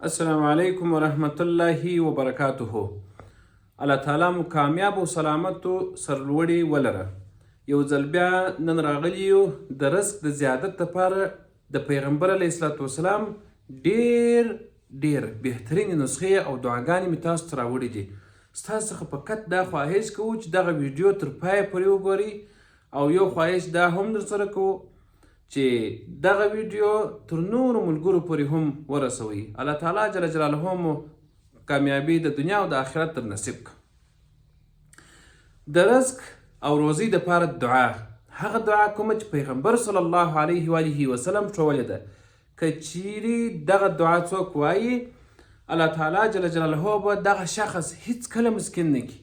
السلام علیکم ورحمت الله وبرکاته. الله تعالی مو کامیاب او سلامت او سرلوړي ولره. یو ځل بیا نن راغلي یو د رزق د زیادت لپاره د پیغمبر علیه الصلاة والسلام ډیر ډیر بهترینې نسخې او دعاګانې مې تاسو ته راوړي دي. ستاسو څخه فقط دا خواهش کوو چې دغه ویډیو تر پایه پورې وګورئ، او یو خواهش دا هم درسره کوو چې دغه ویډیو تر نورو ملګرو پورې هم ورسوئ. الله تعالی جل جلاله مو کامیابي د دنیا او د آخرت تر نصیب کړه. د رزق او روزي د پاره دعا، هغه دعا کومه چې پیغمبر صلی الله علیه و آله وسلم ښوولې ده، که چیرې دغه دعا څوک وایي، الله تعالی جل جلاله به دغه شخص هیڅ کله مسکین نه کړي،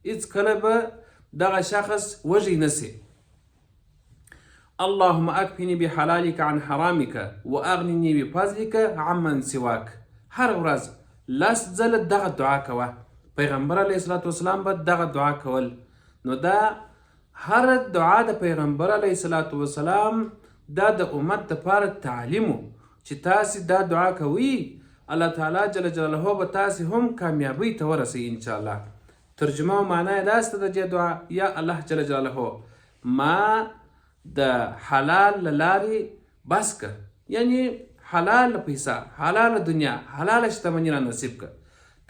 هیڅ کله به دغه شخص وږی نه سي. اللهم اکفني بحلالک عن حرامک واغنني بفضلک عمن سواک. هر ورځ 10 ځله دغه دعا کوه. پیغمبر علیه الصلاة والسلام به دغه دعا کول. نو دا هر دعا د پیغمبر علیه الصلاة والسلام دا د امت دپاره تعلیم و چې تاسې دا دعا کوئ، الله تعالی جل جلاله به تاسې هم کامیابۍ ته ورسوي انشاءالله. ترجمه او معنا یې داسې ده د دې دعا: یا الله جل جلاله، ما د حلال له لارې بس که، یعنی حلال پیسه، حلال دنیا، حلال شتمني را نصیب که،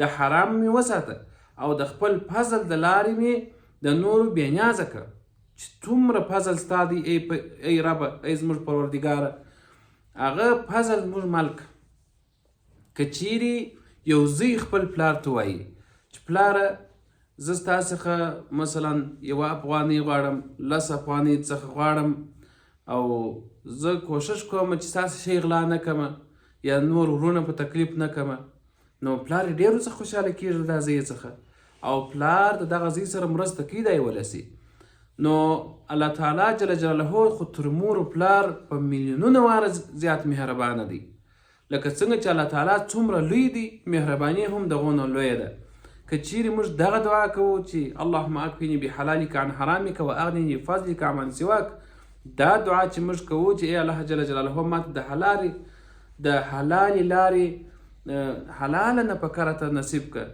د حرام مې وساته او د خپل فضل د لارې مې د نورو بې نیازه که. چې څومره فضل ستا دی ای ربه، ای زموږ پروردګاره، هغه فضل زموږ ملک. که چیرې یو زوی خپل پلار ته وایي چې پلاره، زه ستا څخه مثلا یوه افغانۍ غواړم، 10 افغانۍ څخه غواړم، او زه کوشش کوم چې ستاسو شی غلا نه کړم یا نور وروڼه په تکلیف نه کړم، نو پلار یې ډېر ورڅخه خوشحاله کېږي دا زوی څخه، او پلار د دغه زوی سره مرسته کوي دا یې ولسي. نو الله تعالی جل جلاله خو تر مور او پلار په میلیونونه واره زیات مهربانه دی. لکه څنګه چې الله تعالی څومره لوی دی، مهرباني هم دغو نه لویه ده. که چیرې موږ دغه دعا کوو چې اللهم اکفني بحلالک عن حرامک و اغنني بفضلک عمن سواک، دا دعا چې موږ کوو چې ای الله جل جلاله، ماته د حلالې لارې حلاله نفقه راته نصیب که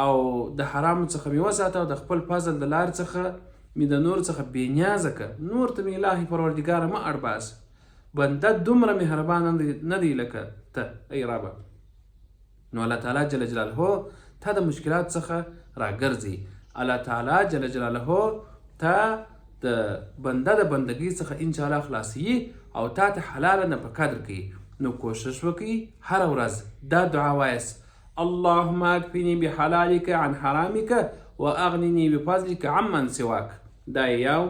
او د حرامو څخه مې وساته او د خپل فضل د لارې څخه مې د نور څخه بې نیازه که، نور ته مې الهي پروردګاره مه اړباسه، بنده دومره مهربان نه دی لکه ته ای ربه، نو الله تعالی جل جلاله تا د مشکلات څخه راګرځي. الله تعالی جل جلاله تا د بنده د بندګۍ څخه انشاءالله خلاصوي او تا ته حلاله نفقه درکوي. نو کوشش وکړئ هره ورځ دا دعا وایاست: اللهم اکفني بحلالک عن حرامک واغنني بفضلک عمن سواک. دا یو